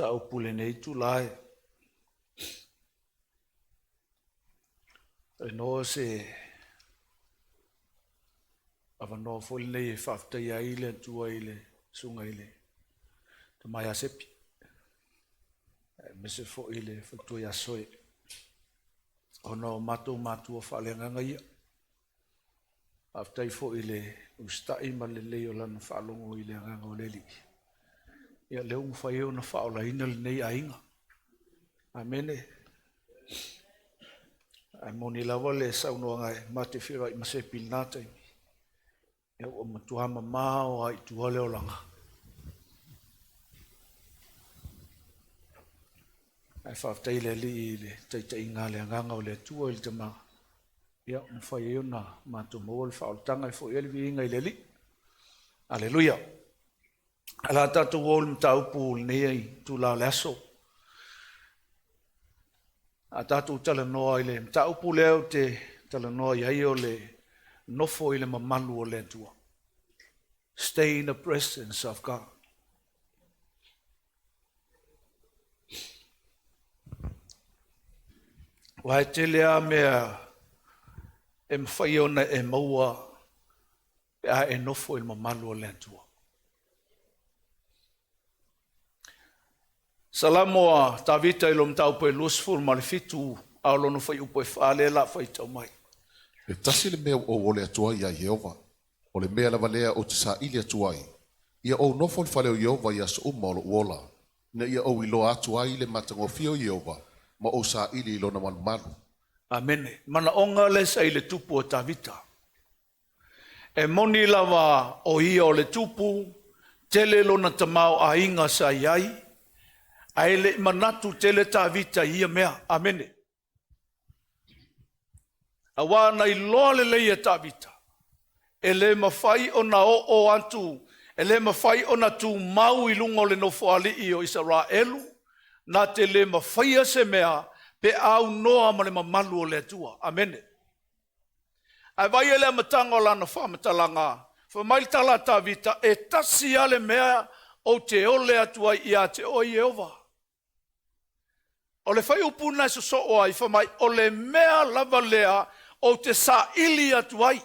Mataupu i lenei itula e talanoa se avanoa foi lenei e faafetaia ai le Atua i le susuga i le Tama ia Sepi, aemaise foi le faletua ia Soe, ona o matou matua faaleagaga ia. Faafetai foi i le usitai ma le lelei o lana faalogo i le agaga o le Alii, ia lea ua mafai ai ona faaolaina lenei aiga. Amene. Ae moni lava le saunoaga e ma te feiloai ma Sepi i lena taimi, ia ua matua mamao lava i tua le olaga. Ae faafetai i le Alii i le taitaiga a le agaga o le Atua i le Tama, ia ua mafai ai ona matou maua le faaolataga e foi ai le viiga i le Alii. Aleluia. Ae o le a tatou o i le mataupu i lenei itula o le aso. A tatou talanoa i le mataupu lea ou te talanoa i ai o le nofo i le mamalu o le Atua. Stay in the presence of God. Aua e tele lava mea e mafai ona e maua pe a e nofo i le mamalu o le Atua. Salamo a Tavita i lona mataupu e 27 a o lona fuaiupu e 4 lea o le a faitau mai. E tasi le mea ua ou ole atu ai ia Ieova, o le mea lava lea ou te saili atu ai, ia ou nofo i le fale o Ieova i aso uma o lou ola, ina ia ou iloa atu ai le matagofie o Ieova, ma ou saili i lona malumalu. Amene. Manaoga lea sa i le tupu o Tavita. E moni lava o ia o le tupu, tele lona tamaoaiga sa i ai, ae le i manatu tele Tavita i ia mea. Amene. Aua na iloa lelei e Tavita, e le mafai ona oo atu, e le mafai ona tumau i luga o le nofoalii o Isaraelu, na te le mafaia se mea pe a aunoa ma le mamalu o le Atua. Amene. Ae vaai i le amataga o lana faamatalaga, fai mai le tala a Tavita, e tasi lava le mea ou te ole atu ai ia te oe Ieova. O le fuaiupu lena e sosoo ai, fai mai, o le mea lava lea ou te saili atu ai.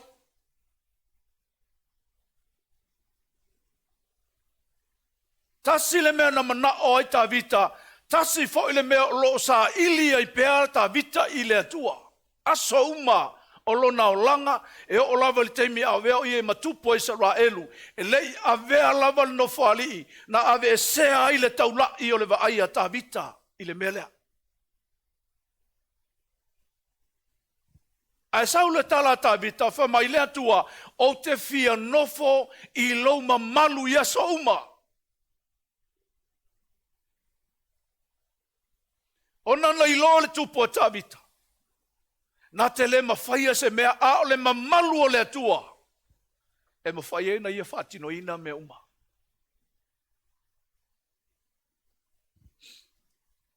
Tasi le mea na manao ai Tavita, tasi foi le mea o lo o saili ai pea Tavita i le Atua. Aso uma o lona olaga, e oo lava i le taimi a avea o ia ma tupu o Isaraelu, e le i avea lava le nofoalii na aveesea ai le taulai o le vaai a Tavita i le mea lea. Ae sau le tala a Tavita, fai mai le Atua, ou te fia nofo i lou mamalu i aso uma. Ona na iloa le tupu a Tavita, na te le mafaia se mea, a o le mamalu o le Atua e mafai ai ona ia faatinoina mea uma.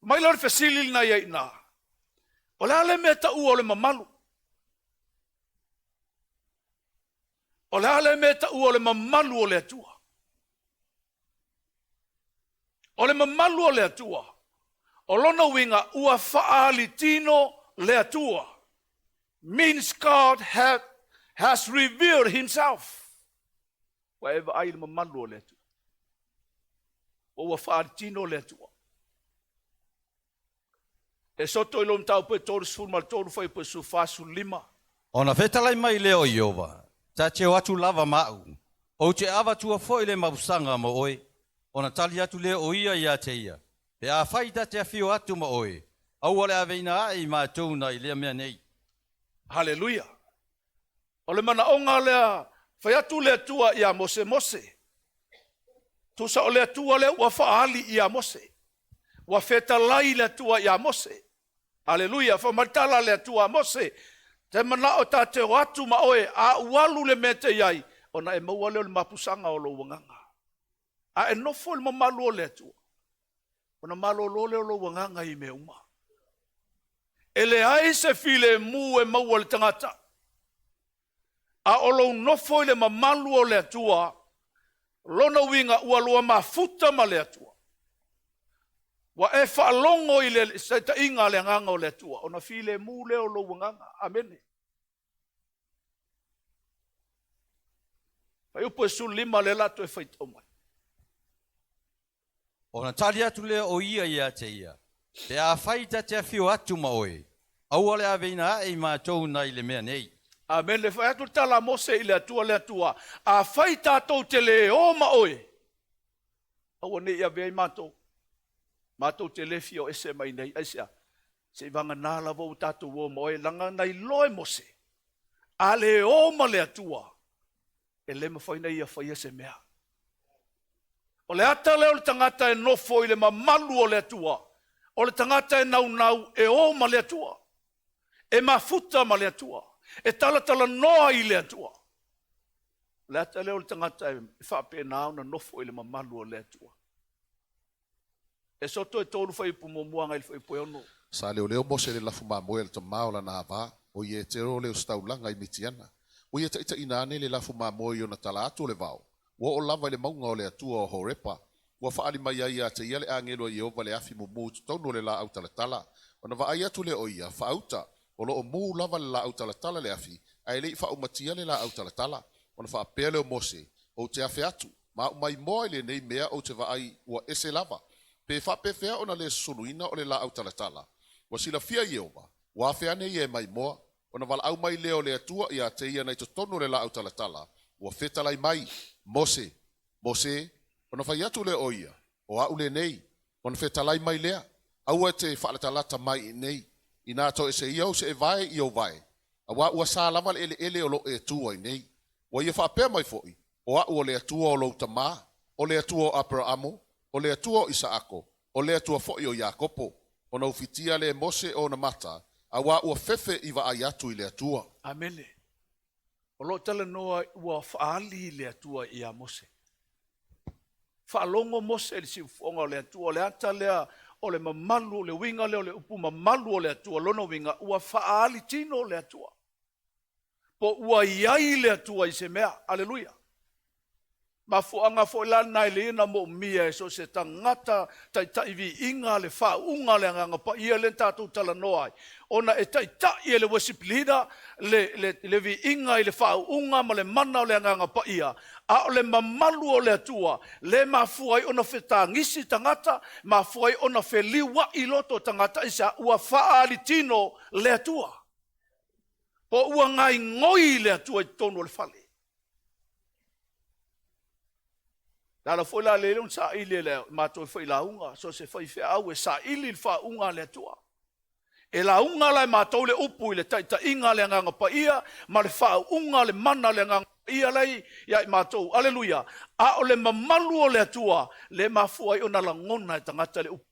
Mai lea o le fesili lena i ai i ina, o le a le mea taua o le mamalu? O le a le mea taua o le mamalu o le Atua? O le mamalu o le Atua, o lona uiga ua faaalitino le Atua. Means God has revealed himself. Ua e vaai i le mamalu o le Atua. Ua faalitino le Atua. Esoto i lona mataupu e 33 fuaiupu e 14, 15. Ona fetalai mai lea o Ieova, ta te o atu lava ma au, ou te avatua foi le mapusaga mo oe. Ona tali atu lea o ia ia te ia, pe afai ta te afio atu ma oe, aua le aveina ae i matou nai lea mea nei. Haleluia. O le manaoga lea, fai atu le Atua ia Mose, Mose, tusa o le Atua lea ua faaali ia Mose, ua fetalai le Atua ia Mose. Aleluia. Fai mai le tala a le Atua a Mose, te manao ta te o atu ma oe, a ou alu le mea te i ai, ona e maua lea o le mapusaga o lou agaga. A e nofo i le mamalu o le Atua, ona malolo lea o lou agaga i mea uma. E leai se filemu e maua i le tagata, a o lou nofo i le mamalu o le Atua, lona uiga ua lua mafuta ma le Atua. Ua e faalogo i le taitaiga a le Agaga o le Atua, ona filemu lea o lou agaga. Amene. Fuaiupu e 15 lea la toe faitau mai. Ona tali atu lea o ia ia te ia, Pe afai ta te afio atu ma oe, aua le aveina ae i matou nai le mea nei. Amene. Fai atu le tala a Mose i le Atua, le Atua, afai tatou te le o ma oe, aua ne i avea i matou. Matou te le fia o ese mai nei. Aisea? Seivagana lava ua tatou o ma oe, leaga na iloa e Mose, a le o ma le Atua, e le mafai ona ia faia se mea. O le ata lea o le tagata e nofo i le mamalu o le Atua, o le tagata e naunau e o ma le Atua, e mafuta ma le Atua, e talatalanoa i le Atua. O le ata lea o le tagata e faapena ona nofo i le mamalu o le Atua. Esoto e 3 fuaiupu muamua agai i le fuaiupu e 6. Sa leoleo Mose i le lafu mamoe a le tamā o lana ava, o Ietero o le ositaulaga i Mitiana. Ua ia taitaiina ane le lafu mamoe i ona tala atu o le vao, ua oo lava i le mauga o le Atua o Horepa. Ua faaali mai ai ia te ia le agelu a Ieova le afi mumu i totonu o le laau talatala. Ona vaai atu lea o ia, faauta, o lo o mu lava le laau talatala le afi, ae le i faaumatia le laau talatala. Ona faapea lea o Mose, Ou te afe atu, ma ou maimoa i lenei mea ou te vaai ua ese lava. Pe faapefea ona le susuluina o le laau talatala? Ua silafia Ieova, ua afe ane ia e maimoa. Ona valaau mai lea o le Atua ia te ia nai totonu o le laau talatala, ua fetalai mai, Mose, Mose. Ona fai atu lea o ia, O au lenei. Ona fetalai mai lea, Aua e te faalatalata mai i inei, inā toese ia ou seevae i ou vae, auā ua sa lava le eleele o lo o e tu ai nei. Ua ia faapea mai foi, O au o le Atua o lou tamā, o le Atua o Aperaamo, o le Atua o Isaako, o le Atua foi o Iakopo. Ona ufitia lea e Mose ona mata, auā ua fefe i vaai atu i le Atua. Amene. O lo o talanoa ua faaali le Atua ia Mose. Faalogo Mose i le siufofoga o le Atua. O le ata lea o le mamalu, o le uiga lea o le upu mamalu o le Atua. Lona uiga, ua faaali tino le Atua. Po ua i ai le Atua i se mea. Aleluia. Mafuaaga foi la lena e lelei ona moomia e so o se tagata taitai viiga le faauuga o le Agaga Paia lea na tatou talanoa ai, ona e taitai e le worship leader le, le, le viiga i le faauuga ma le mana o le Agaga Paia, a o le mamalu o le Atua le mafua ai ona fetagisi tagata, mafua ai ona feliuai loto tagata i sea ua faaalitino le Atua. Po ua gaigoi le Atua i totonu o le fale. Le ala foi la lea ona saili e le matou failauga, so se faifeau e saili le faauuga a le Atua. E lauga la e matou le upu i le taitaiga a le Agaga Paia ma le faauuga le mana o le Agaga Paia la ia i matou. Aleluia. A o le mamalu o le Atua le mafua ai ona lagona e tagata le upu.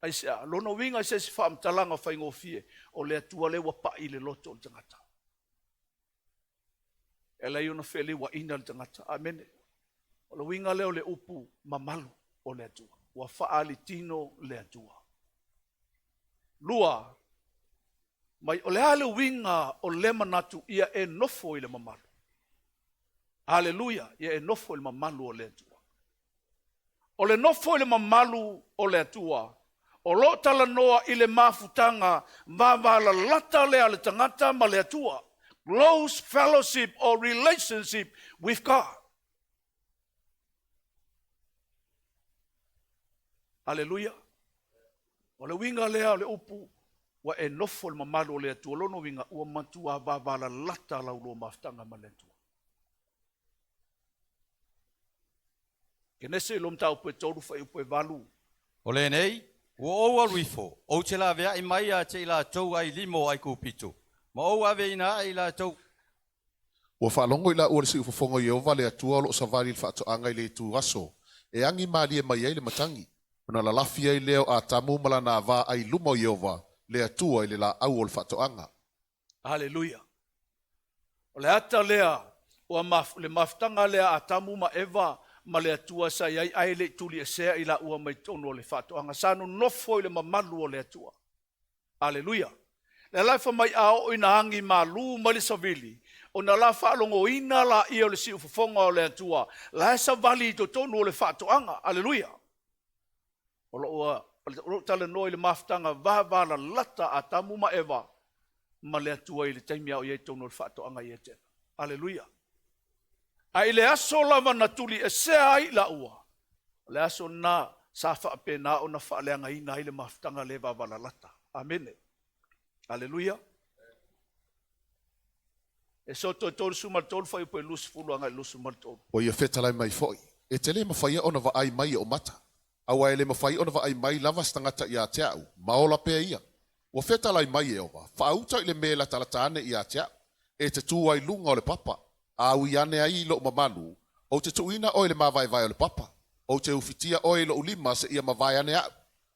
Aisea? Lona uiga i se isi faamatalaga faigofie, o le Atua lea ua pai i le loto o le tagata. E ala ai ona feliuaina le tagata. Amene. O le uiga lea o le upu mamalu o le Atua. Ua faaalitino le Atua. Lua, mai o le a le uiga o lea manatu ia e nofo i le mamalu. Aleluia, ia e nofo i le mamalu o le Atua. O le nofo i le mamalu o le Atua, o lo o talanoa i le mafutaga vavalalata lea a le tagata ma le Atua. Close fellowship or relationship with God. Aleluia. O le uiga lea o le upu ua e nofo i le mamalu o le Atua. Lona uiga ua matua vavalalata lau lua mafutaga ma le Atua. Kenese i lo mataupu e 3 fuaiupu e 8. O lenei, ua ou alu ifo, ou te laveai mai ia te i latou ai lima o Aikupito, ma ou aveina ae i latou. Ua faalogo i laua i le siufofoga o Ieova le Atua o lo o savali i le faatoaga i le itu aso, e agi malie mai ai le matagi. Ona lalafi ai lea o Atamu ma lana ava ai i luma o Ieova le Atua i le laau o le faatoaga. Haleluia. O le ata lea, ua maf, le mafutaga lea a Atamu ma Eva ma le Atua sa i ai ae le i tuliesea i laua mai totonu o le faatoaga. Sa nonofo i le mamalu o le Atua. Aleluia. Le la e fai mai a oo ina agi malu mai le savili, ona la faalogoina laia o le siufofoga o le Atua, la e savali i totonu o le faatoaga. Aleluia. O lou talanoa i le mafutaga vavalalata a Atamu ma Eva ma le Atua i le taimi a o i ai totonu o le faatoaga i Etena. Aleluia. Ae i le aso lava na tuliesea ai i laua, o le aso lena sa faapena ona faaleagaina ai le mafutaga lea vavalalata. Amene. Aleluia. Esoto 33 fuaiupu e 20 agai i le 23. Ua ia fetalai mai foi, E te le mafaia ona vaai mai i o'u mata, aua e le mafai ona vaai mai lava se tagata ia te a'u, ma ola pea ia. Ua fetalai mai Ieova, Faauta i le mea e latalata ane ia te a'u, e te tu ai i luga o le papa, a ui ane ai i lo'u mamalu, ou te tuuina oe i le mavaevae o le papa. Ou te ufitia oe i lo'u lima seia mavae ane a'u.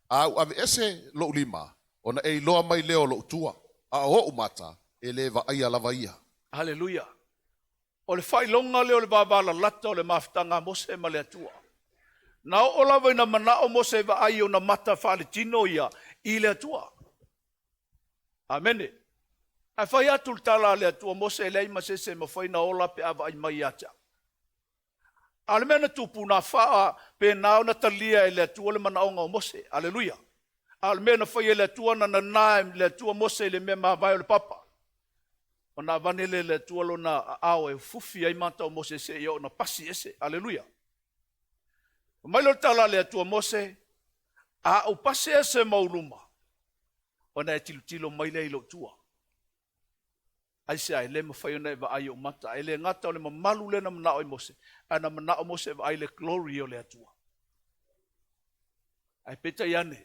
A ou aveese lo'u lima, ona e iloa mai lea o lo'u tua, a o o'u mata, e le vaaia lava ia. Haleluia. O le faailoga lea o le vavalalata o le mafutaga a Mose ma le Atua. Na oo lava ina manao Mose e vaai i ona mata faaletino ia i le Atua. Amene. Ae fai atu le tala a le Atua, Mose, e leai ma se isi e mafai ona ola pe a vaai mai ia te au. A o le mea na tupu, na faapena ona talia e le Atua le manaoga o Mose. Aleluia. A o le mea na fai e le Atua, na nana e le Atua Mose i le mea mavae o le papa. Ona avane lea e le Atua lona aao e fufi ai mata o Mose seia oo ina pasi ese. Aleluia. Fai mai lea o le tala a le Atua, Mose, a ou pasi ese ma ou luma, ona e tilotilo mai lea i lou tua. Aisea? E le mafai ona e vaai i ou mata. E le gata o le mamalu lea na manao ai Mose, ae na manao Mose e vaai i le glory o le Atua. Ae peitai ane,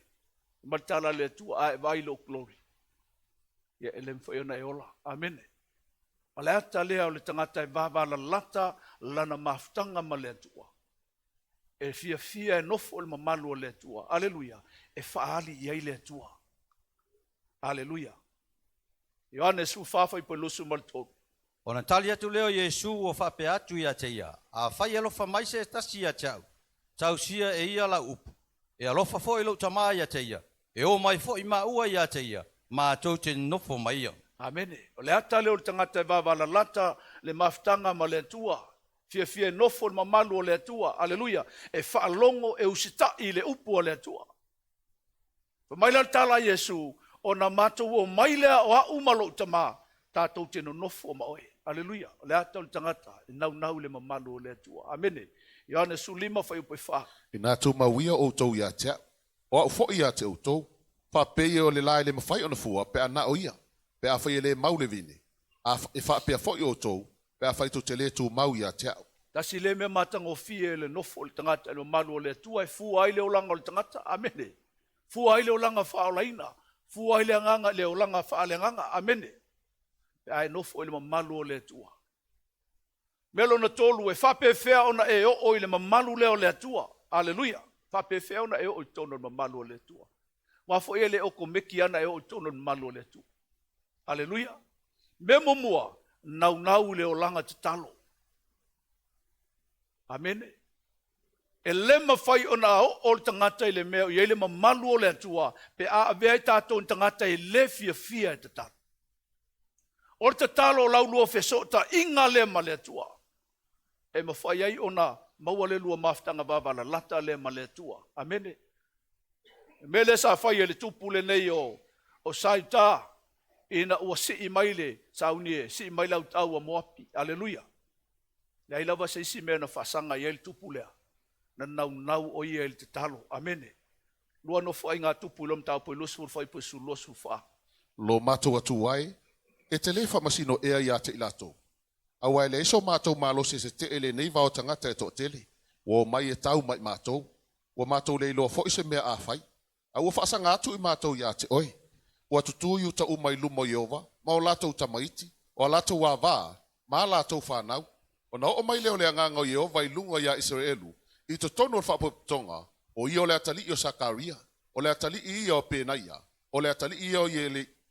fai mai le tala a le Atua, a e vaai i lou glory, ia e le mafai ona e ola. Amene. O le ata lea o le tagata e vavalalata lana mafutaga ma le Atua. E fiafia e nofo i le mamalu o le Atua. Aleluia. E faaali i ai le Atua. Aleluia. Ioane 14 fuaiupu e 23. Ona tali atu lea o Iesu ua faapea atu ia te ia, Afai e alofa mai se tasi ia te a'u, tausia e ia la'u upu, e alofa foi lo'u Tamā ia te ia, e o mai foi māua ia te ia, matou te nofo ma ia. Amene. O le ata lea o le tagata e vavalalata le mafutaga ma le Atua. Fiafia e nofo i le mamalu o le Atua. Aleluia. E faalogo, e usitai i le upu a le Atua. Fai mai la le tala a Iesu, ona matou omai lea o a'u ma lo'u Tamā, tatou te nonofo ma oe. Aleluia. O le ata o le tagata e naunau i le mamalu o le Atua. Amene. Ioane 15 fuaiupu e 4. Inā tumau ia outou ia te a'u, o a'u foi ia te outou, faapei o le lae e le mafai ona fua pe a na o ia, pe afai e le mau i le vine, a e faapea foi outou, pe afai tou te lē tumau ia te a'u. Tasi lea mea matagofie le nofo o le tagata i le mamalu o le Atua e fua ai le olaga o le tagata. Amene. Fua ai le olaga faaolaina, fua ai le agaga le olaga faaleagaga. Amene. Pe a e nofo i le mamalu o le Atua. Mea lona tolu, e faapefea ona e oo i le mamalu lea o le Atua. Aleluia. Faapefea ona e oo i totonu o le mamalu o le Atua. Aua foi e le okomeki ana e oo i totonu o le mamalu o le Atua. Aleluia. Mea muamua, naunau i le olaga tatalo. Amene. E le mafai ona oo le tagata i le mea o i ai le mamalu o le Atua pe a avea ai tatou ni tagata e le fiafia e tatalo. O le tatalo o laulua fesootaiga lea ma le Atua. E mafai ai ona maua le lua mafutaga vavalalata lea ma le Atua. Amene. Le mea lea sa fai e le tupu lenei o Saiuta ina ua sii mai le sauni e sii mai le autau a Moapi. Aleluia. Leai lava se isi mea na faasaga i ai le tupu lea. Na naunau o ia i le tatalo. Amene. Lua Nofoaiga a Tupu i lona mataupu e 20 fuaiupu e 12 14. Lo matou Atua e, e te lē faamasino ea ia te i latou, aua e leai so matou malosi e sete'e lenei vao tagata e toatele, ua omai e tau mai matou, ua matou le iloa foi se mea a fai, a ua faasaga atu i matou iā te oe. Ua tutū Iuta uma i luma o Ieova, ma o latou tama iti, o a latou avā, ma a latou fanau. Ona oo mai lea o le Agaga o Ieova i luga iā Isaraelu, i totonu o le Faapotopotoga, o ia o le atalii o Sakaria, o le atalii ia o Penaia, o le atalii ia o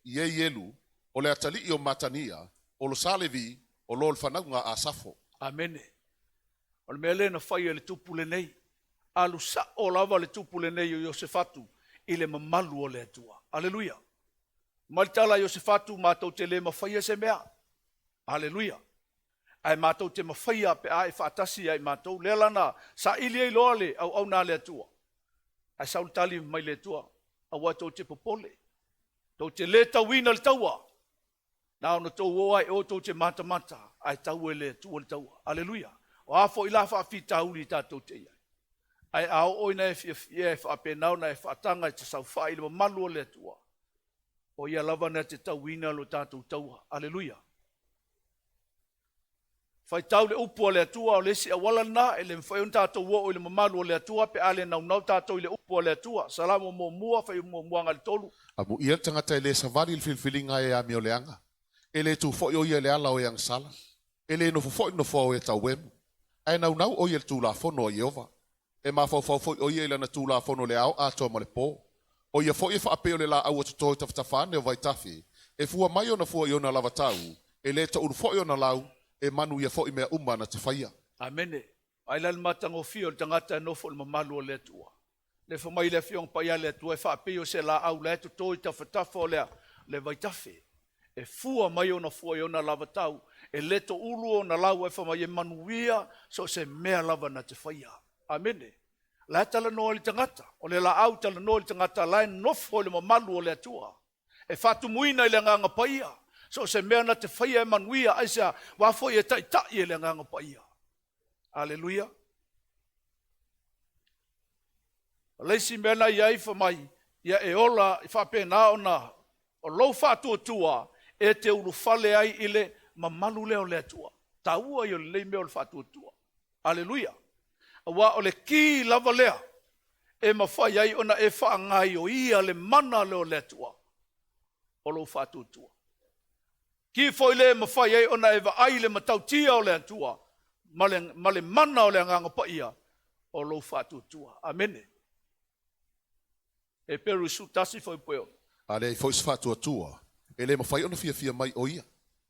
Ieielu, o le atalii o Matania, o lo sa Levi, o lo le fanauga a Asafo. Amene. O le mea lea na fai e le tupu lenei. Alu sao lava le tupu lenei o Iosefatu i le mamalu o le Atua. Aleluia. Mai le tala a Iosefatu, matou te le mafaia se mea. Aleluia. Ae matou te mafaia pe a e faatasi ia i matou. Lea la na saili ai loa le auauna a le Atua. Ae sau le tali mai le Atua, aua tou te popole, tou te le tauina le taua. Na ona tou o lava i o tou te matamata, ae tau e le Atua le taua. Aleluia! O a foi la faafitauli tatou te i ai, ae a oo ina e fiafia e faapena ona e faataga e te saofai i le mamalu o le Atua, o Ia lava na te tauina lo tatou taua. Aleluia! Faitau le upu a le Atua, o le isi auala lena, e le mafai ona tatou oo i le mamalu o le Atua pe a le naunau tatou i le upu a le Atua. Salamo muamua, fuaiupu muamua agai le tolu. Amuia le tagata e le savali i le filifiliga a e amioleaga, e le tu foi o ia i le ala o e agasala, e le nofo foi i le nofoa o e tauemu, ae naunau o ia i le tulafono a Ieova. E mafaufau foi o ia i lana tulafono i le ao atoa ma le po. O ia foi e faapei o le laau ua toto i tafatafa ane o vaitafe, e fua mai ona fua i ona lava tau, e le toulu foi ona lau, e manuia foi mea uma na te faia. Amene. Ai la le matagofie o le tagata e nofo i le mamalu o le Atua. Le fai mai le Afioga Paia a le Atua e faapei o se laau la e toto i tafatafa o le vaitafe. E fua mai ona fua i ona lava tau, e le toulu ona lau, ae fai mai e manuia so o se mea lava na te faia. Amene. La e talanoa i le tagata, o le laau talanoa i le tagata la e nofo i le mamalu o le Atua. E faatumuina i le Agaga Paia, so o se mea na te faia e manuia, aisea, aua foi e taitai e le Agaga Paia. Aleluia. O le isi mea na i ai fai mai, ia e ola e faapena ona o lou faatuatua e te ulufale ai i le mamalu lea o le Atua. Taua ia o lenei mea o le faatuatua. Aleluia. Aua o le ki lava lea e mafai ai ona e faagaioia le mana lea o le Atua o lou faatuatua. Ki foi le mafai ai ona e vaai le matautia o le Atua ma le mana o le Agaga Paia o lou faatuatua. Amene. Heperu 11 fuaiupu e 6. A leai foi se faatuatua, e le mafai ona fiafia mai o ia.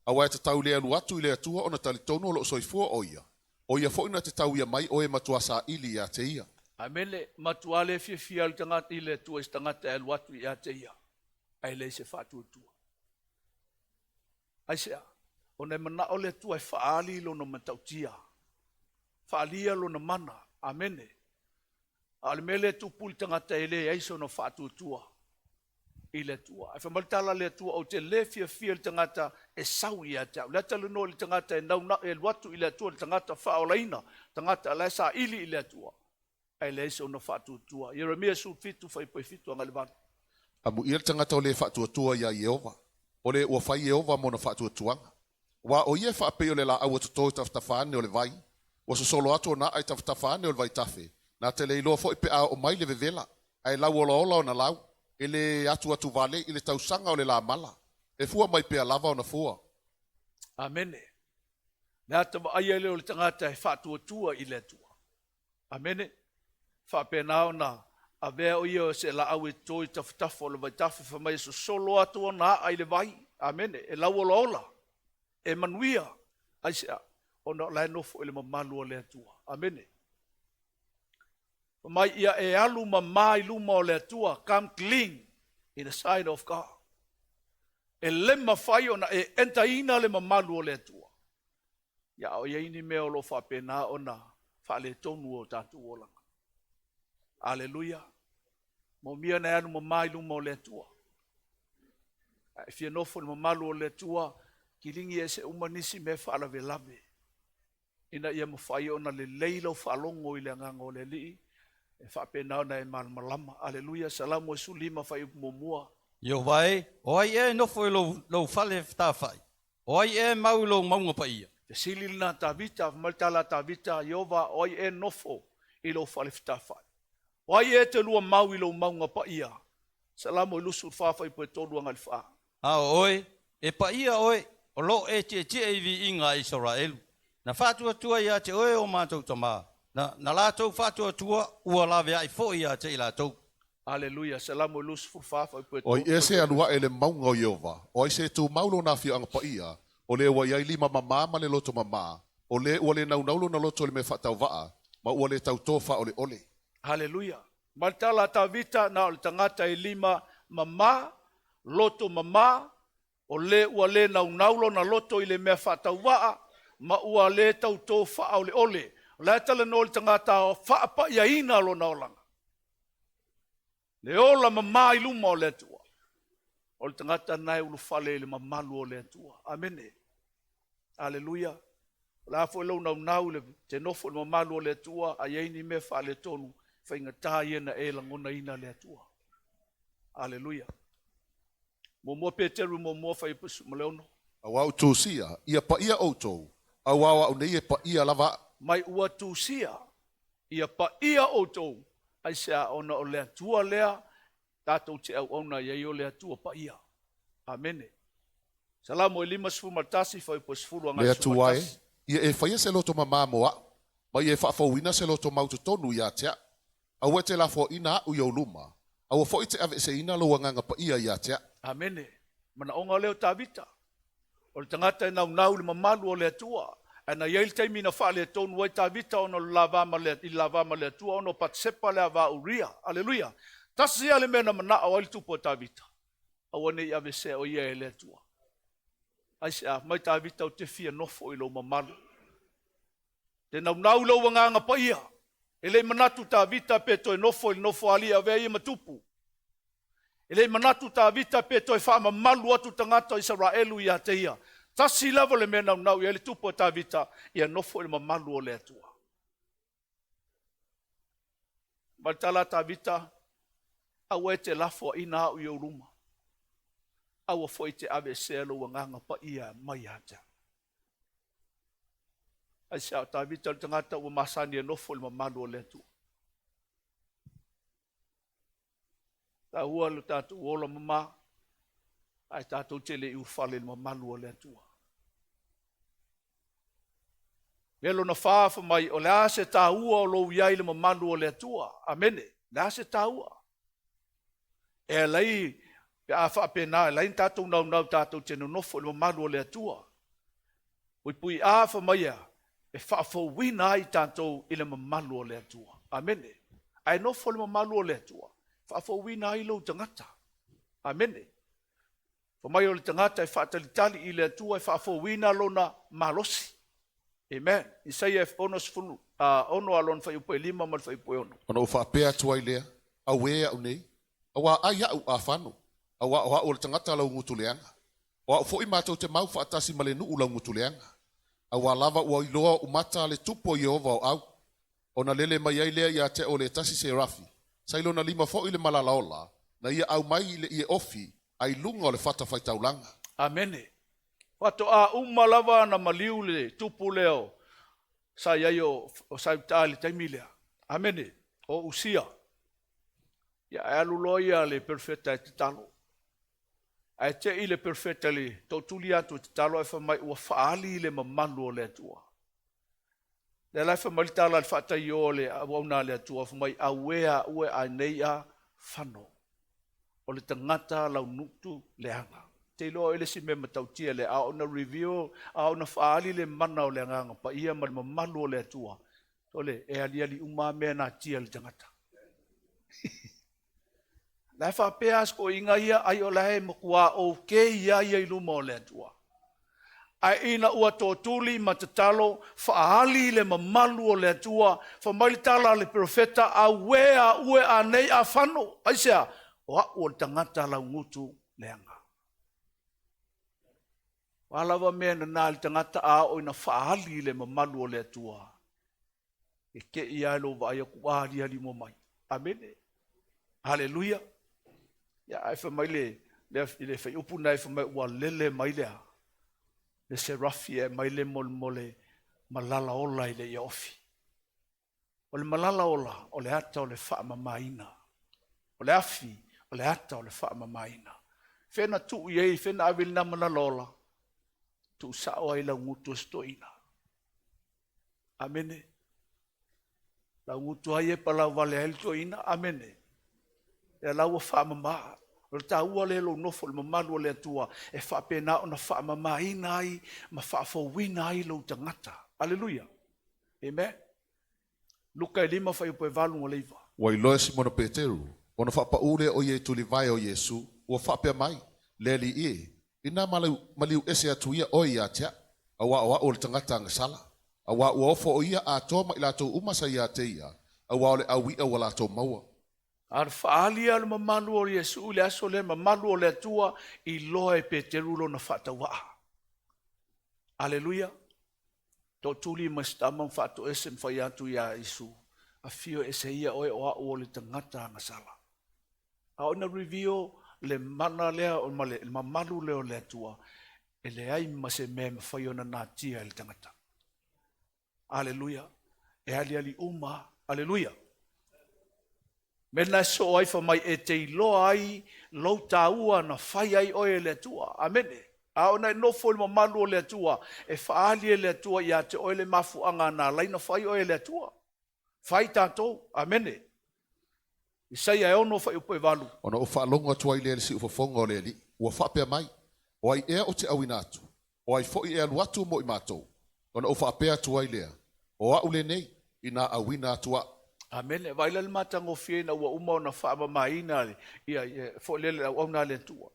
Aua e tatau i le alu atu i le Atua ona talitonu o loo soifua o ia. O ia foi na te tauia mai o e matua saili ia te ia. Amene. Matua le fiafia le tagata i le Atua i se tagata e alu atu ia te ia, ae leai se faatuatua. Aisea? Ona e manao le Atua e faaali lona matautia, faalia lona mana. Amene. A o le mea lea e tupu i le tagata e leai sona faatuatua i le Atua. Ae fai mai le tala a le Atua, ou te le fiafia i le tagata e sau ia te au. Le talanoa i le tagata e naunau e alu atu i le Atua, le tagata faaolaina, tagata la e saili i le Atua, ae leai sona faatuatua. Ieremia 17 fuaiupu e 7 agai le 8. Amuia le tagata o le faatuatua ia Ieova, o le ua fai Ieova mona faatuatuaga. Aua o ia e faapei o le laau ua toto i tafatafa ane o le vai, ua sosolo atu ona aa i tafatafa ane o le vaitafe, na te le iloa foi pe a oo mai le vevela, ae lau olaola ona lau, e le atuatu vale i le tausaga o le lamala, e fua mai pea lava ona fua. Amene. Le ata vaaia lea o le tagata e faatuatua i le Atua. Amene. Faapena ona avea o ia o se laau e toto i tafatafa o le vaitafe, fai mai e sosolo atu ona aa i le vai. Amene. E lau olaola, e manuia. Aisea? Ona o la e nofo i le mamalu o le Atua. Amene. Fai mai ia e alu mamā i luma o le Atua, come clean in the sight of God. E le mafai ona e entaina le mamalu o le Atua. Ia a o i ai ni mea o lo o faapena ona faaletonu o tatou olaga. Aleluia. Manaomia na e alu mamā i luma o le Atua. A e fia nofo i le mamalu o le Atua, kiligi ese uma nisi mea faalavelave, ina ia mafai ona lelei lau faalogo i le agaga o le Alii, e faapena ona e malamalama. Aleluia. Salamo 15 fuaiupu muamua. Ieova e, o ai ea e nofo i lou fale fetafa'i? O ai ea e mau i lou mauga paia? Fesili lena Tavita, fai mai le tala a Tavita, Ieova, o ai e nofo i lou fale fetafa'i? O ai e te lua mau i lou mauga paia? Salamo 24 fuaiupu e 3 agai le 4. A o oe, e paia oe, o loo e tietie i viiga a Isaraelu. Na faatuatua ia te oe o matou tamā, na latou faatuatua ua laveai foi ia te i latou. Aleluia. Salamo 24 fuaiupu e O ai 3. ea se alu ae i le mauga o Ieova, o ai se tumau lona afioaga paia, o le ua i ai lima mamā ma le loto mamā, o le ua le naunau lona loto i le mea faatauvaa, ma ua le tautō faaoleole. Haleluia. Ma le tala a Tavita, na o le tagata e lima mamā, loto mamā, o le ua le naunau lona loto i le mea faatauvaa, ma ua le tautō faaoleole. O la e talanoa i le tagata o faapaiaina lona olaga. Le ola mamā i luma o le Atua. O le tagata lena e ulufale i le mamalu o le Atua. Amene. Aleluia. O le a foi lou naunau i le te nofo i le mamalu o le Atua, a i ai ni mea faaletonu, faigata ia na e lagonaina le Atua. Aleluia. Muamua Peteru muamua fuaiupu 16. Auā ua tusia, ia paia outou, auā o a'u nei e paia lava a'u. Mai ua tusia, ia paia outou, aisea? Ona o le Atua lea tatou te auauna i ai o le Atua paia. Amene. Salamo e 51 fuaiupu 10 agai Le Atua e, 11. ia e faia se loto mamā mo a'u, ma ia e faafouina se loto mautotonu ia te a'u. Aua e te lafoaina a'u i ou luma, aua foi e te aveeseina lou Agaga Paia ia te a'u. Amene. Manaoga lea o Tavita. O le tagata e naunau i le mamalu o le Atua. Ae na i ai le taimi na faaletonu ai Tavita ona o le lava ma le, i le lava ma le Atua ona o Patisepa le ava a Uria. Aleluia. Tasi lava le mea na manao ai le tupu o Tavita. Aua ne i aveesea o ia e le Atua. Aisea? Mai Tavita ou te fia nofo i lou mamalu. Te naunau i lou agaga paia. E le i manatu Tavita pe toe nofo i le nofoalii e avea ia ma tupu. E le i manatu Tavita pe toe faamamalu atu tagata o Isaraelu ia te ia. Tasi lava le mea naunau i ai le tupu o Tavita, ia nofo i le mamalu o le Atua. Ma le tala a Tavita, aua e te lafoaina a'u i ou luma, aua foi e te aveesea lou agaga paia mai ia te au. Aisea? O Tavita o le tagata ua masani e nofo i le mamalu o le Atua. Taua lo tatou ola mamā, ae tatou te le i ulufale i le mamalu o le Atua. Mea lona fa fa mai, o le a se taua o lou i ai i le mamalu o le Atua. Amene. Le a se taua? E alai, pe a faapena, e alai tatou naunau tatou te nonofo i le mamalu o le Atua. Pui a fa mai ea, e faafouina ai tatou i le mamalu o le Atua. Amene. Ae nofo le mamalu o le Atua, faafouina ai lou tagata. Amene. Fa mai o le tagata e faatalitali i le Atua e faafouina lona malosi. Amen. Isaia 60, 6 a lona fuaiupu e 5 ma le fuaiupu e 6. Ona ou faapea atu ai lea, Auē a'u nei, auā ai a'u afano, auā o a'u o le tagata laugutu leaga. O a'u foi matou te mau faatasi ma le nuu laugutu leaga. Auā lava ua iloa o'u mata le Tupu o Ieova o au. Ona lele mai ai lea ia te a'u o le tasi Serafi, sa i lona lima foi le malala ola, na ia aumai i le ie ofi, a i luga o le fatafaitaulaga. Amene. Faatoa uma lava na maliu le tupu lea o sa i ai o Sauta i le taimi lea. Amene. O Usia. Ia, ae alu loa ia le perofeta e tatalo. Ae te i le perofeta le tootuli atu e tatalo ae fai mai ua faali le mamalu o le Atua. Lea la e fai mai le tala le faataio o le auauna a le Atua, fai mai, auē a'u e anei a fano. O le tagata launutu leaga. Te iloa o le isi mea matautia le a ona review, a ona faali le mana o le agaga paia ma le mamalu o le Atua. O le e aliali uma mea natia le tagata. La e faapea aso inga ia ai o la e makuā o ke ia ia i luma o le Atua. Ae ina ua tōtuli ma tatalo faali le mamalu o le Atua, fa mai le tala le profeta, auē a'u e anei afano. Aisea? O a'u o le tagata laugutu leaga. O a lava mea nana le tagata a o ina faali le mamalu o le Atua. E ke ia lo vaai aku aliali mo mai. Amene. Haleluia. Ia ai fa mai le le le fuaiupu na e fa mai ua lele mai lea. Le serafi e mai le mole mole malala ola i le ia ofi. O le malala ola o le ata o le faamamaina. O le afi o le ata o le faamamaina. Fena tu i ei, fena ave na malala ola. Tu sao ai laugutu o stoina. Amene. Laugutu ai e palau vale ai le toina. Amene. E lau ua faamama. O le taua le lou nofo le mamalu o le Atua e faapena ona faamamaina ai ma faafouina ai lou tagata. Aleluia. Amen. Luka e 5 fuaiupu e 8 o le 9. Ua iloa e Simona Peteru, ona faapaū lea o ia i tulivae o Iesu, ua faapea mai, Le Alii e, inā maliu ese atu ia oe ia te a'u, auā o a'u o le tagata agasala. Auā ua ofo o ia atoa ma i latou uma sa ia te ia, auā o le aui'a ua latou maua. A o le faaali o le mamalu o Iesu i le aso lea, mamalu o le Atua, iloa e Peteru lona faatauvaa. Aleluia. Tootuli ma si tama ma faatoese ma fai atu iā Iesu, afio ese ia oe o au o le tagata agasala. A o ina reveal le mana lea ma le mamalu lea o le Atua, e leai ma se mea e mafai ona natia e le tagata. Aleluia. E aliali uma. Aleluia. Mea lena e soo ai fai mai e te iloa ai lou taua na fai ai oe e le Atua. Amene. A ona e nofo i le mamalu o le Atua, e faaali e le Atua ia te oe le mafuaaga na ala ai ona fai oe e le Atua. Fai tatou. Amene. Isaia e 6 fuaiupu e 8. Ona ou faalogo atu ai lea i le siufofoga o le Alii, ua faapea mai, O ai ea ou te auina atu? O ai foi e alu atu mo i matou? Ona ou faapea atu ai lea, O au lenei, inā auina atu au. Amene. Vaai la le matagofie ina ua uma ona faamamaina ia, ia, foi lele le auauna a le Atua.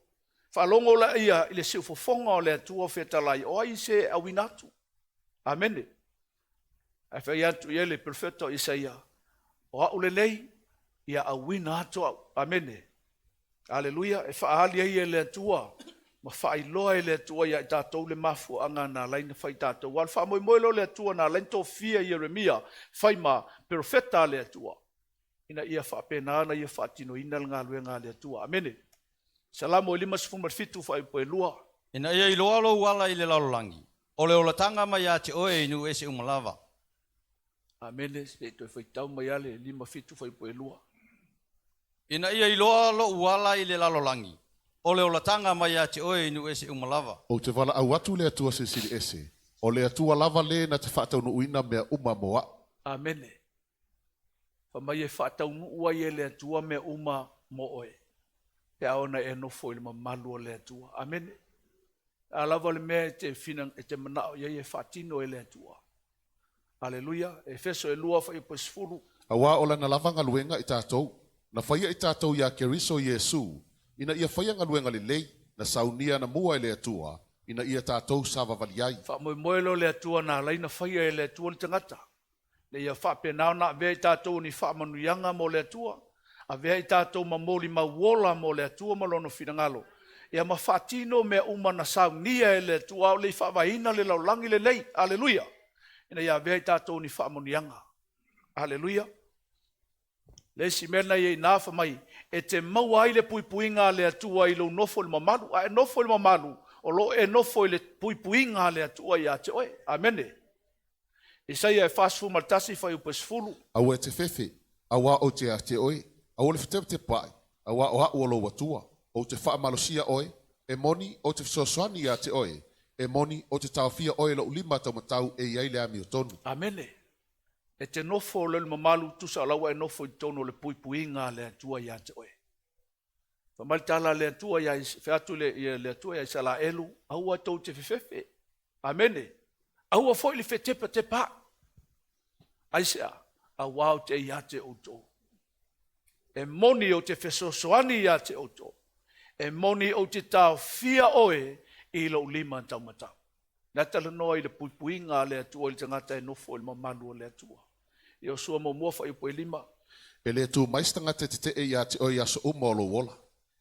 Faalogo laia i le siufofoga o le Atua fetalai, o ai se auina atu? Amene. Ae fai atu i ai le perofeta o Isaia, o au lenei, ia auina atu au. Amene. Aleluia. E faaali ai e le Atua ma faailoa e le Atua ia i tatou le mafuaaga na ala ai ona fai tatou. Aua o le faamoemoe lea o le Atua na ala ai ona tofia Ieremia fai ma perofeta a le Atua, ina ia faapena ona ia faatinoina le galuega a le Atua. Amene. Salamo e 57 fuaiupu e 2. Ina ia iloa lou ala i le lalolagi, o le olataga mai ia te oe i nuu ese uma lava. Amene. Se i toe faitau mai lava le 57 fuaiupu e 2. Ina ia iloa lou ala i le lalolagi, o le olataga mai ia te oe i nuu ese uma lava. Ou te valaau atu i le Atua Silisili Ese, o le Atua lava le na te faataunuuina mea uma mo au. Amene. Fai mai e faataunuu ai e le Atua mea uma mo oe, pe a ona e nofo i le mamalu o le Atua. Amene. A lava le mea e te, fina, e te manao i ai e faatino e le Atua. Aleluia. Efeso e 2 fuaiupu e 10. Aua o Lana lava galuega i tatou, na faia i tatou iā Keriso Iesu, ina ia faia galuega lelei, na saunia anamua e le Atua, ina ia tatou savavali ai. Faamoemoe loa le Atua na ala ai ona faia e le Atua le tagata, ina ia faapena ona avea i tatou ni faamanuiaga mo le Atua, avea i tatou ma molimau ola mo le Atua ma Lona finagalo, ia ma faatino mea uma na saunia e le Atua a o le i faavaeina le lalolagi lenei. Aleluia! Ina ia avea i tatou ni faamanuiaga. Aleluia! Le isi mea lena e i ai i ina, fai mai, e te maua ai le puipuiga a le Atua i lou nofo i le mamalu. A e nofo i le mamalu, o lo o e nofo i le puipuiga a le Atua ia te oe. Amene. Isaia e 41 fuaiupu e 10. Aua e te fefe, auā ou te ia te oe, aua le fetepatepaai, auā o a'u o lou Atua, ou te faamalosia oe, e moni, ou te fesoasoani ia te oe, e moni, ou te taofia oe i lo'u lima taumatau e i ai le amiotonu. Amene. E te nofo loa i le mamalu, tusa o la ua e nofo i totonu o le puipuiga a le Atua ia te oe. Fai mai le tala a le Atua ia, fai atu le, ia, le Atua ia Isaraelu, aua tou te fefefe. Amene. Aua foi le fetepatepaai. Aisea? Auā ou te ia te outou. E moni ou te fesoasoani ia te outou. E moni ou te taofia oe i lou lima taumatau. Na talanoa i le puipuiga a le Atua i le tagata e nofo i le mamalu o le Atua. Iosua muamua fuaiupu e 5. E le tu mai se tagata e tetee iā te oe i aso uma o lou ola.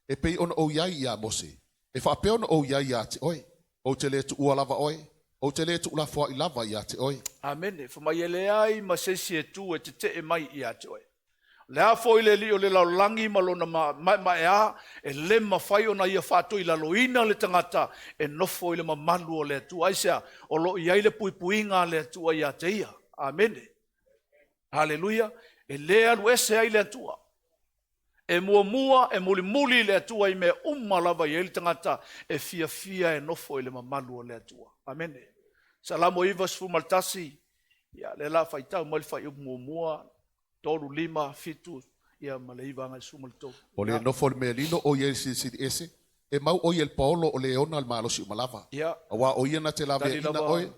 E pei ona ou i ai iā Mose, e faapea ona ou i ai iā te oe. Ou te le tuua lava oe, ou te le tuulafoaʻi lava iā te oe. Amene. Fai mai e leai ma se isi e tu e tetee mai ia te oe. O le a foi le alii o le lalolagi ma lona maemaea, e le mafai ona ia faatoilaloina le tagata e nofo i le mamalu o le Atua. Aisea? O lo o i ai le puipuiga a le Atua ia te ia. Amene. Haleluia. E le alu ese ai le Atua. E muamua, e mulimuli le Atua i mea uma lava i ai le tagata e fiafia e nofo i le mamalu o le Atua. Amene. Salamo 91, ia, lea la faitau mai le fuaiupu muamua, 3, 5, 7, ia ma le 9 agai 13. O le nofo i le mea lilo o i ai le Silisili Ese, e mau o ia i le paolo o le ona le malosi uma lava. Ia, Auā o ia na te tali laveaiina lava oe.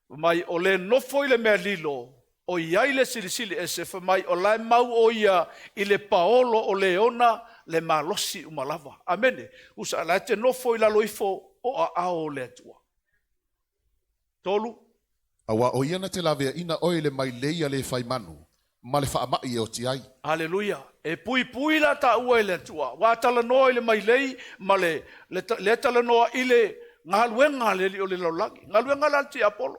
Fai mai, o le nofo i le mea lilo, o i ai le Silisili Ese, fai mai, o la e mau o ia i le paolo o le ona le malosi uma lava. Amene. Usa, la e te nofo i lalo ifo o aao o le Atua. 3. Auā o ia na te laveaiina oe i le mailei a le fai manu, ma le faamai e oti ai. Aleluia. E puipui la taua e le Atua. Ua talanoa i le mailei ma le, le, le talanoa i le galuega a le alii o le lalolagi. Galuega la le tiapolo.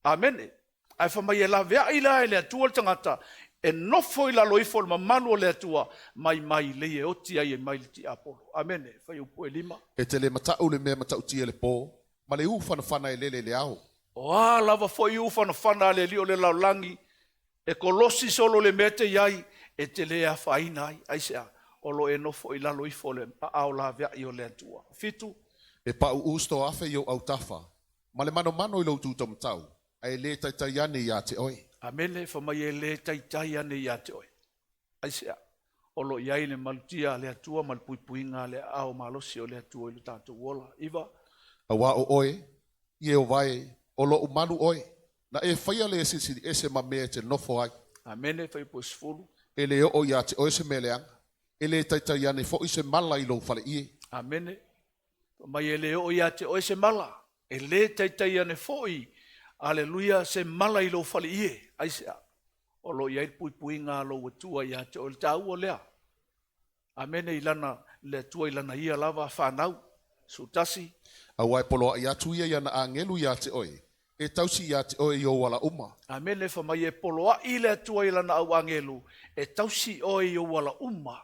Amene. Ae fai mai e laveai la e le Atua le tagata e nofo i lalo ifo o le mamalu o le Atua mai mailei e oti ai mai le tiapolo. Amene. Fuaiupu e 5. E te le matau le mea matautia i le po, ma le ū fanafana e lele i le ao. O a lava foi ū fanafana a le alii o le lalolagi, e kolosi solo le mea te i ai, e te le afaina ai. Aisea? O lo e nofo i lalo ifo o le aao laveai o le Atua. 7. E pauu se 1000 i ou autafa, ma le manomano i lou tu taumatau, ae le taitai ane ia te oe. Amene. Fai mai e le taitai ane ia te oe. Aisea? O lo i ai le malutia a le Atua ma le puipuiga a le aao malosi o le Atua i le tatou ola. 9. Auā o oe, Ieova e, o lou malu oe, na e faia le Silisili Ese ma mea e te nofo ai. Amene. Fuaiupu 10. E le oo ia te oe se mea leaga, e le taitai ane foi se mala i lou faleie. Amene. Mai e le oo ia te oe se mala. E le taitai ane foi, aleluia, se mala i lou faleie. Aisea? O lo i ai le puipuiga a lou Atua ia te oe le taua lea. Amene i lana le Atua i lana ia lava whanau. 11. Auā e poloai atu ia i ana agelu ia te oe, e tausi ia te oe i ou ala uma. Amene. Fai mai e poloai le Atua i lana au angelu, e tausi oe i ou ala uma.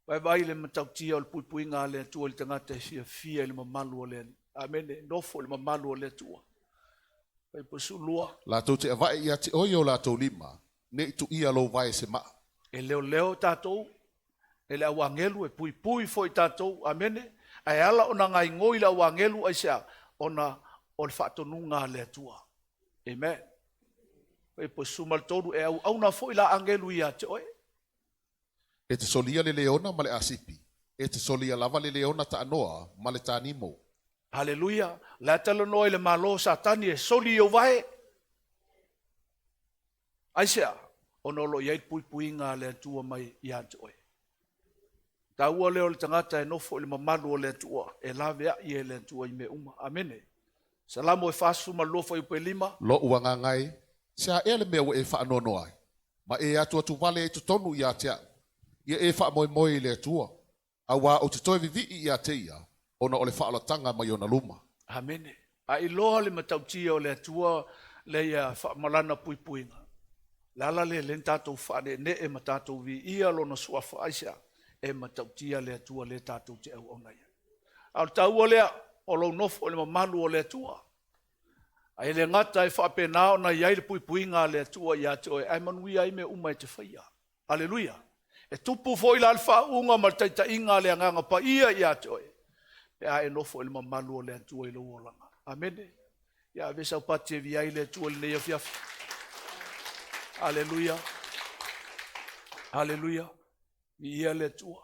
Vaivai le matautia o le puipuiga a le Atua i le tagata e fiafia i le mamalu o le Alii. Amene. Nofo i le mamalu o le Atua. Fuaiupu 12. Latou te avae ia te oe i o latou lima, ne i tuia lou vae e se maa. E leoleo tatou, e le au agelu e puipui foi tatou. Amene. Ae ala ona gaigoi le au agelu aisea? Ona o le faatonuga a le Atua. Amen. Fuaiupu 13 e auauna foi la agelu ia te oe. E te solia le leona ma le asipi, e te solia lava le leona taanoa ma le tanimo. Haleluia. La talanoa i le malo Satani e soli i ou vae. Aisea? Ona o lo i ai le puipuiga a le Atua mai ia te oe. Taua lea o le tagata e nofo i le mamalu o le Atua, e laveai e le Atua i mea uma. Amene. Salamo e 42 fuaiupu e 5. Lou agaga e, se a ea le mea ua e faanoanoa ai, ma e atuatu vale ai totonu ia te au, ia e faamoemoe i le Atua, auā ou te toe vivii ia te ia, ona o le faaolataga mai ona luma. Amene. A iloa le matautia o le Atua le ia faamalana puipuiga. Le ala le le tatou faaneenee ma tatou viia lona suafa aisea? E matautia le Atua le tatou te auauna ai. A o le taua lea o lou nofo i le mamalu o le Atua. Ae le gata e faapena ona i ai le puipuiga a le Atua ia te oe, ae manuia ai mea uma e te faia. Aleluia. E tupu foi la le faauuga ma le taitaiga a le Agaga Paia ia te oe, pe a e nofo i le mamalu o le Atua i lou olaga. Amene. Ia ave sau pati e viia ai le Atua i lenei afiafi. Aleluia. Aleluia. Viia le Atua.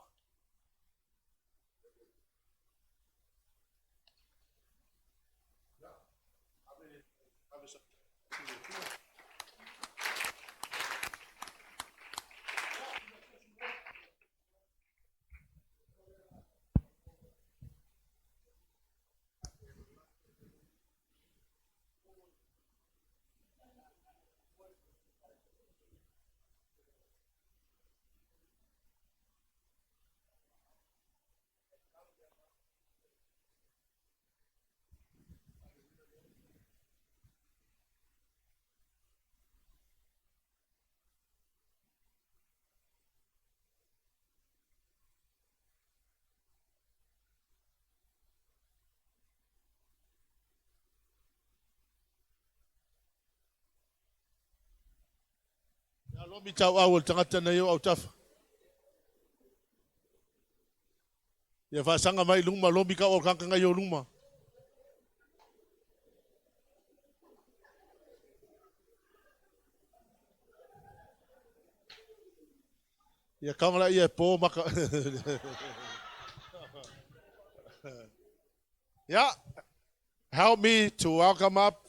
Ia lomi tauau o le tagata na i ou autafa. Ia faasaga mai i luma, lomi ka o kaka ngai o luma. Ia kaunga la ia e po maka. Yeah. Help me to welcome up.